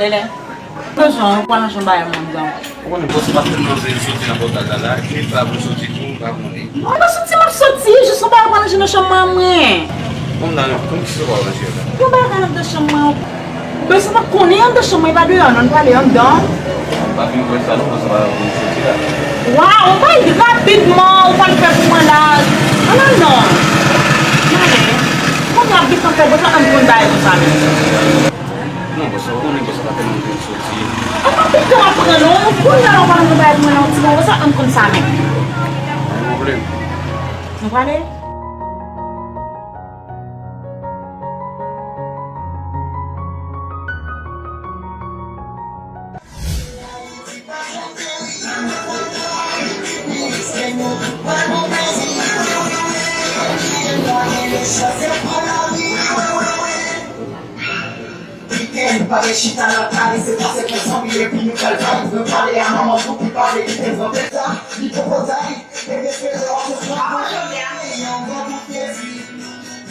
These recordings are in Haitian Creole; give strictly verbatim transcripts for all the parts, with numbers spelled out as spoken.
Lele, bezwen ou pral nan chanm bagay mwen dan. Ou konnen bòs pa tèlman vle l soti nan pòtay la la, epi li pa vle soti tou, m pa konnen. Mwen pa soti, m ap soti, jis yon bagay pral ranje nan chanm mwen mwen. Bon, nan, kòm ki se w ap ranje la? Yon bagay anndan chanm mwen. Bezwen pa konnen anndan chanm mwen, pa deyò, non, n prale anndan. M pa fin kwè sa, non, paske pa pou m soti la. Waw, yon bagay rapidman, ou pral fè pou mwen la. An, non, non. Mwen, kòm rapid, sa fè, bezwen ann konn bagay konsa menm. Non, paske ou konnen, paske pa tèlman vle l soti. An, pa tout tan w ap pran, non, kounye a la, ou pral ann konn bagay pou mwen la, yon ti moman, sa ann konn sa menm. Pa gen pwoblèm. Nou prale? Li pa gen chita nan kay, se pase konsanm li epi nou fè l vibe. Mwen pale a manman pou li pale, li te zanbe sa, li poko day. Bebe se lè w ap pran yon bon bout plezi.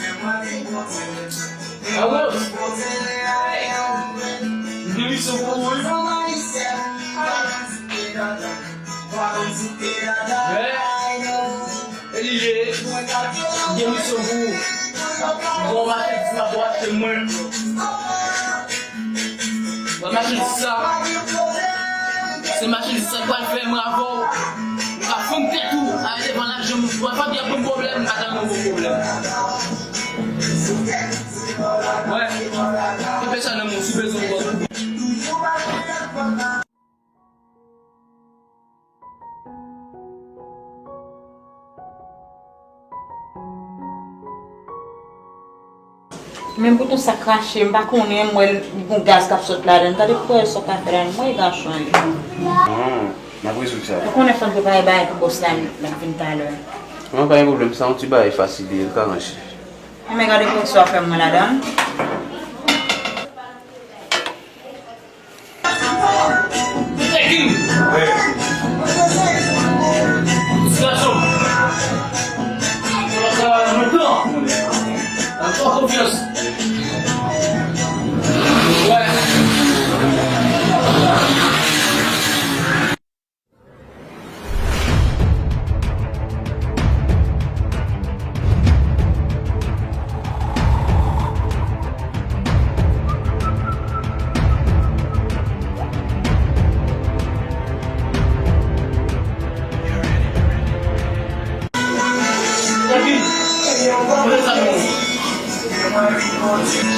Men mwen vin konte. Awo. Vin misyon pou ou, wi. Mwen. Elie, gen misyon pou ou. Bon, machin sa pou achte mwen. Bon, machin sa. Se machin sa k pral fè mwen avè w. M ka fonn tèt ou. Ale devan lajan m. Mwen pa byen pou pwoblèm, m pa ta bon pwoblèm. Mwen. Kenbe sa nan men w, si w bezwen m. Men bouton sa krache, m pa konnen, m wè l gon gaz k ap sot ladan l. Gade frè sa w ka fè ladan l, mwen e gason an ye. Ah, n ap rezoud sa. Ou konnen fò n prepare bagay pou bòs la, l ap vin talè. Non, pa gen pwoblèm, sa yon ti bagay fasil li ye, l ka ranje. Men gade pou sa w fè mwen ladan l.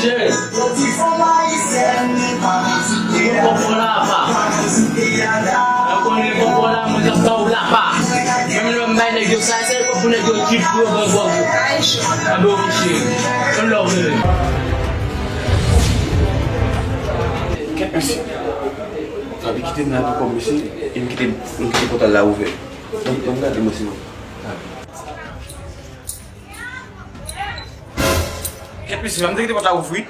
Cheri. Li gen kòb la pa. Mwen konnen li gen kòb la, mwen jan sa ou la pa. Menm lè m bay nèg yo sa, se pou nèg yo trip pou yo pran kòb yo. Anbe oke cheri. Yon love bebe. Kèt mesye. Fabi kite m la pou kòb mesye, e m kite, m kite pòt la ouvè. Ban m gade mwen se. Kèt mesye, m te kite pòt la ouvri.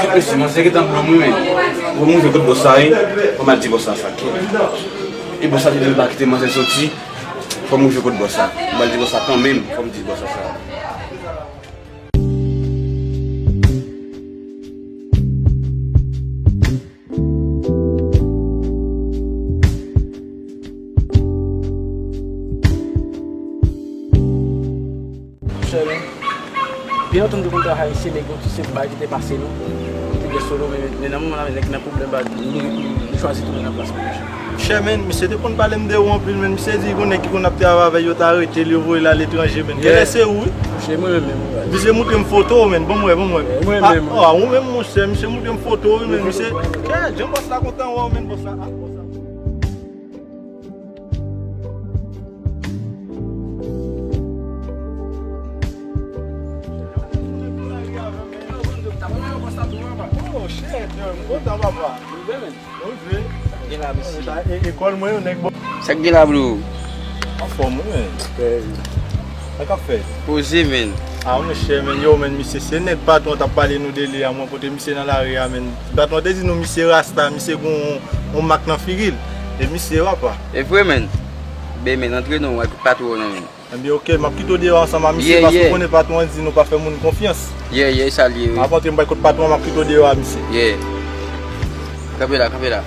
Kèt mesye, manzè gentan blo m wi, men. Fò m rive kot bòs la wi. Fò m al di bòs la sa, kèt. E bòs la te di l pa kite manzè soti. Fò m rive kot bòs la. M al di bòs la kanmenm. Fò m di bòs la sa. Chè, men, byen lontan m te konn travay isi, men gen yon ti seri bagay ki te pase nou. Nou te gen solo, men, men nan moman la, nèg nan pwoblèm, ba, nou, nou chwazi tounen nan plas mwen, chè. Chè, men, misye te konn pale m de ou anpil, men misye di gon nèg ki konn ap travay avè yo, yo ta arete l, yo voye l aletranje, men. Genlè se ou, wi. Chè, mwen menm, wi. Misye montre m foto w, men, ban m wè, ban m wè. Mwen menm. Ah, ou menm, monchè, misye montre m foto w, wi, men, misye. Kè, jan bòs la kontan wè w, men, bòs la, ah, bòs la. Oh, shit, yo, m kontan, papa. Ou rive? Sa k gen la, mesye? E, e, ekòl mwen, yo, nèg bò. Sa k gen la, bro? Anfòm, wi, men. Sa k ap fèt? Poze, men. Ah, monchè, men, yo, men, misye, se nèg patwon t ap pale nou de li a, mwen, kote misye nan lari a, men. Patwon te di nou misye rasta, misye gon yon mak nan figi l. E misye, papa. E vre, men. Ben, men, antre non, wè, patwon, non, men. Ebyen, oke, m ap kite w deyò ansanm a misye, paske w konnen patwon an di nou pa fè moun konfyans. Yeah, yeah, sa l ye, wi. M ap antre, m pral kot patwon an, m ap kite w deyò a misye. Yeah. Kanpe la, kanpe la.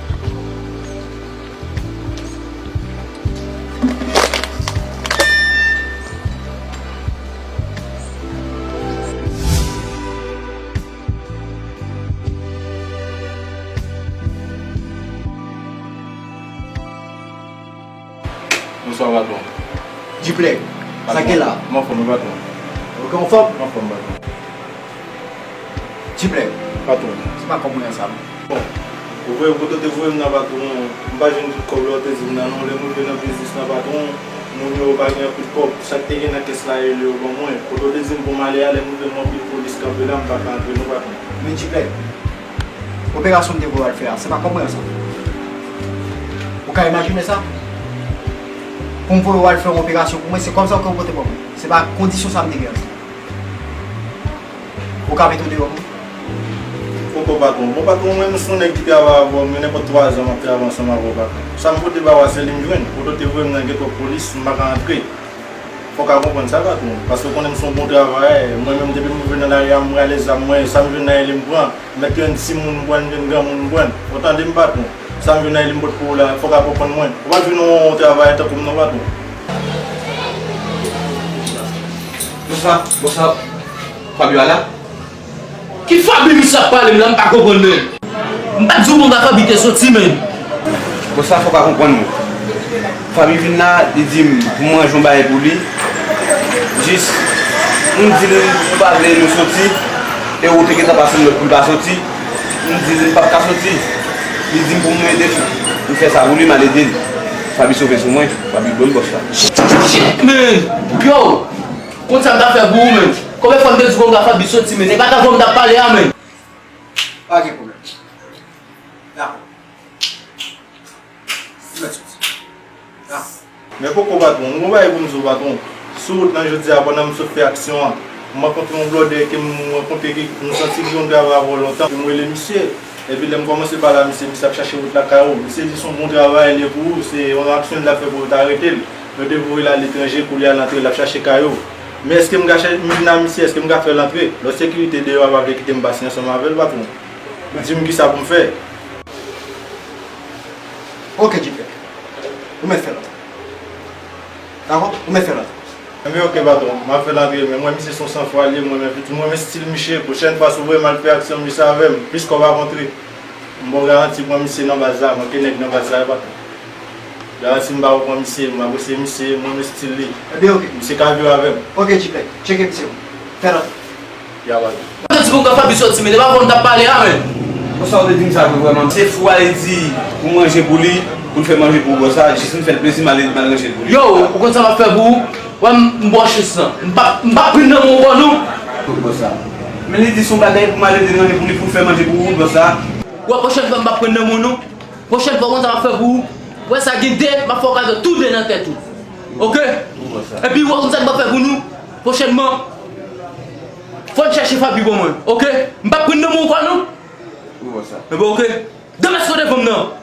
Bonswa, patwon. Djiplè, sa k gen la? M anfòm, wi, patwon. Oke, w anfòm? M anfòm, patwon. Djiplè. Patwon. Se pa kòb mwen an sa, non. Bon, ou voye, kote w te voye m nan, patwon, m pa jwenn tout kòb la w te di m nan, non. Lè m rive nan biznis lan, patwon, moun yo pa gen anpil kòb. Sa k te gen nan kès la, yo rele yo ban mwen. Kote w te di m pou m ale a, lè m rive, m anpil polis kanpe la, m pa ka antre, non, patwon. Men Djiplè, operasyon m te voye w al fè a, se pa kòb mwen an sa. Ou ka imajine sa? Pou m voye w al fè yon operasyon pou mwen, se kòb sa w pote ban mwen. Se pa kondisyon sa m te gen an sa. Ou ka mete w deyò pou mwen? Poko, patwon. Bon, patwon, mwen menm se yon nèg ki travay avè w, men nenpòt twa zan m ap travay ansanm avè w, patwon. Sa m pote ba w a, se li m jwenn. Kote w te voye m nan gen twòp polis, m pa ka antre. Fò w ka konprann sa, patwon. Paske w konnen m se yon bon travayè. Mwen menm, depi m rive nan lari a, m rale zam mwen, sa m jwenn nan men li m pran. M mèt jwenn timoun m pran, m jwenn granmoun m pran. Ou tande m, patwon? Sa m jwenn nan men li m pote pou ou la, fò w ka konprann mwen. Ou p ap jwenn yon travayè tankou m non, patwon. Bonswa, bonswa. Fabio a la? Ki Fabi misye ap pale m la, m pa konprann, men. M pa t di w konsa Fabi te soti, men. Bon, sa fò w ka konprann mwen. Fabi vin la, li di m pou m ranje yon bagay pou li. Jis, m di l m pa vle nou soti, e ou te gentan pase m lòd pou l pa soti. M di l m p ap ka soti. Li di m pou m ede l. M fè sa pou li, m al ede l. Fabi sove sou mwen. Fabi bon bòs la. Shit, man! Yo! Konn sa m t ap fè pou ou, menm. Konbyen fwa m te di w konsa Fabi soti, menm? E pa t avè w m t ap pale a, menm. Pa gen pwoblèm. Dakò. Ou mèt soti. Dakò. Men poko, patwon, m gon bagay pou m di w, patwon. Sou wout lan jodi a, pandan m sot fè aksyon an, m rankontre yon blòdè ke m rankontre, ke m santi l gen yon travay avè w lontan, pou m rele misye. Epi lè m kòmanse pale a misye, misye ap chache wout lakay ou. Misye di se yon bon travay li ye pou ou, se yon aksyon l ap fè pou yo ta arete l. Yo te voye l aletranje, kounye a l antre, l ap chache kay ou. Men èske m ka chè-, m vin a misye, èske m ka fè l antre? Lòt sekirite deyò a pa vle kite m pase ansanm avè l, patwon. Di m kisa pou m fè. Oke, Djiplè. Ou mèt fè l antre. Dakò? Ou mèt fè l antre. Enben, oke, patwon. M ap fè l antre, men mwen, misye se yon sanfwa li ye, mwen, men piti, mwen, men stil misye. Pwochèn fwa, si w voye m al fè aksyon, misye avè m. Plis kòb ap antre. M ba w garanti, pran misye nan baz la, manke nèg nan baz la, wi, patwon. Garanti m ba ou, pran misye, m apresye misye, m renmen stil li. Ebyen, oke. Misye ka viv avè m. Oke, Djiplè, tcheke misye. Fè l antre. Ya, baz. Mwen te di pou Fabi soti, men e pa avè w m t ap pale a, men. Konsa ou te di m sa vre vrèman. Se fou a li di pou m ranje pou li, pou l fè manje pou bòs la, jis m fè l plezi, m al, m al ranje l pou li. Yo, ou konn sa m ap fè pou ou? Wè m, m ba w chans lan. M p ap, m p ap pran nan men w ankò non. Pou bòs la. Men li di se yon bagay pou m al ede l ranje pou li, pou l fè manje pou ou, bòs la. Wè, pwochèn fwa m p ap pran nan men w non. Pwochèn fwa, ou konn sa m ap fè pou ou? Wè sa gen de, m ap fè w kado tou de nan tèt ou. Oke? Epi wè konn sa m ap fè pou nou? Pwochènman, fò n chèche Fabi pou mwen, oke? M p ap pran nan men w ankò non. Enben, oke. Demen sou devan m nan.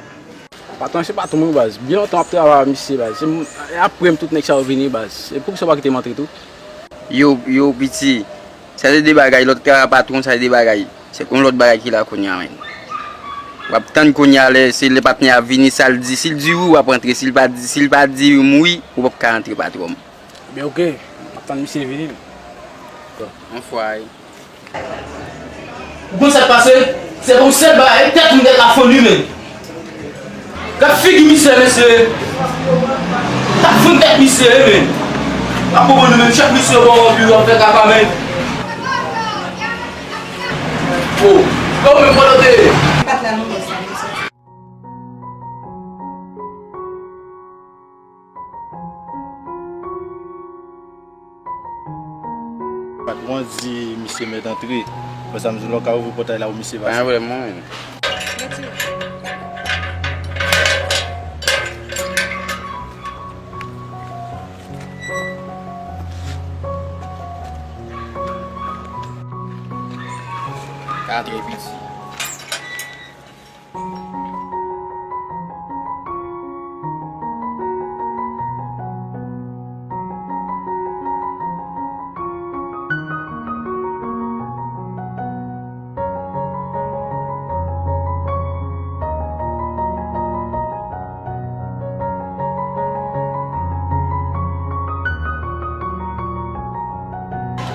Patwon, se patwon mwen, baz. Byen lontan m ap travay ak misye, baz. Se m, apre m tout nèg sa yo vini, baz. E poukisa w pa kite m antre tou? Yo, yo, piti. Sa se de bagay, lòt travay patwon, sa se de bagay. Se yon lòt bagay ki la kounye a, menn. W ap tann kounye a, lè, se lè patnè a vini, sa l di. Si l di wi, w ap antre. Si l pa di, si l pa di m wi, ou p ap ka antre, patwon m. Ebyen, oke. M ap tann misye vini. Anfwayè. Ou konn sa k pase? Se pa yon sèl bagay, tèt mwen tèt la fann wi, menn. Gad figi misye, mesye. T ap fann tèt misye, wi, menn. M ap konprann ou menm, chèf misye yo ba w anvi w ap fè kaka, menn. Oh, e ou menm, kote w te ye? Li pa t la non, bòs la, li soti. Patwon an di misye mèt antre. Fò sa m di w, lè w ka ouvri pòtay la pou misye pase. Pa gen pwoblèm, mwen menm. Mèsi. Ka antre, piti. M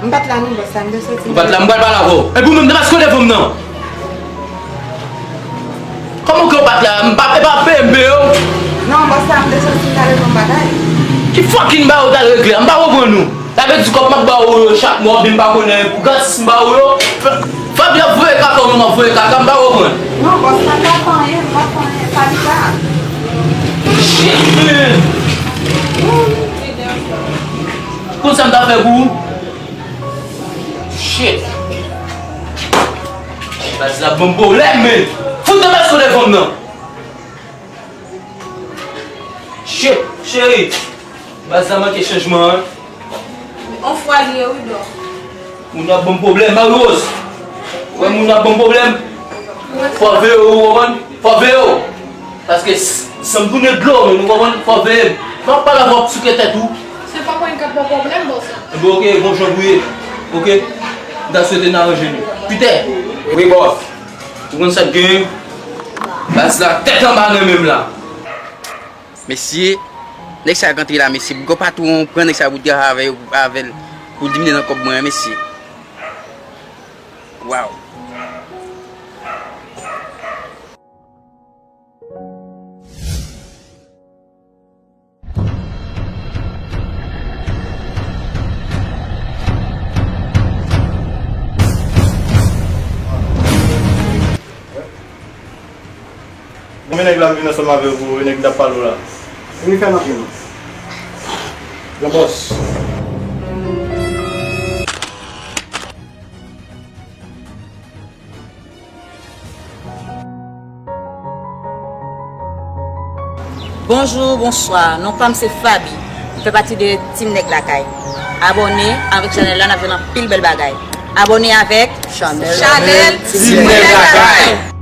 M pa t la non, bòs la, m te soti. Ou pa t la, m pral pale avè w. Epi ou menm, depaske w devan m nan. Kòman ke w pa t la? M pa, e pa peye m peye w. Non, bòs la, m te soti, m t al regle yon bagay. Ki fucking bagay ou t al regle a? M pa konprann ou. Sa vle di kòb m ap ba ou yo chak mwa, oubyen m pa konnen pou gratis m ba ou yo. Fab, Fab ap voye kaka, ou menm w ap voye kaka, m pa konprann. Non, bòs la, m pa fè anyen, m pa fè anyen, pa di sa. Shit, man! Konn sa m ta fè pou ou? Shit! Baz la ban m pwoblèm, men! Fout nan baz kote fanm nan! Shit, cheri! Baz la manke chanjman, wi. On fwa li ye, wi, dò. Moun ap ban m pwoblèm, Marie Rose. Wè, moun ap ban m pwoblèm. Fò veye w, ou konprann? Fò veye w. Paske s-, san m tounen dlo, men ou konprann? Fò veye m. M ap pale avè w, ap souke tèt ou. Se pa mwen k ap ba w pwoblèm, bòs la. Enben, oke, bon jan pou ye. Oke? M ta swete n aranje nou. Pitè. Wi, bòs. Ou konn sa k genyen? Baz la, tèt anba nan men m la. Mesye, nèg sa k antre la, mesye. Bougon patwon pran nèg sa pou travay avè l, pou l diminye nan kòb mwen an, mesye. Waw. Men nèg la, m vin ansanm avè w pou nèg m t ap pale w la. Vini fè m antre non. Gran bòs. Bonjou, bonswa. Non pa m se Faby. M fè pati de Team Nèg Lakay. Abòne avèk chanèl la, n ap jwenn anpil bèl bagay. Abòne avèk chanèl Team Nèg Lakay.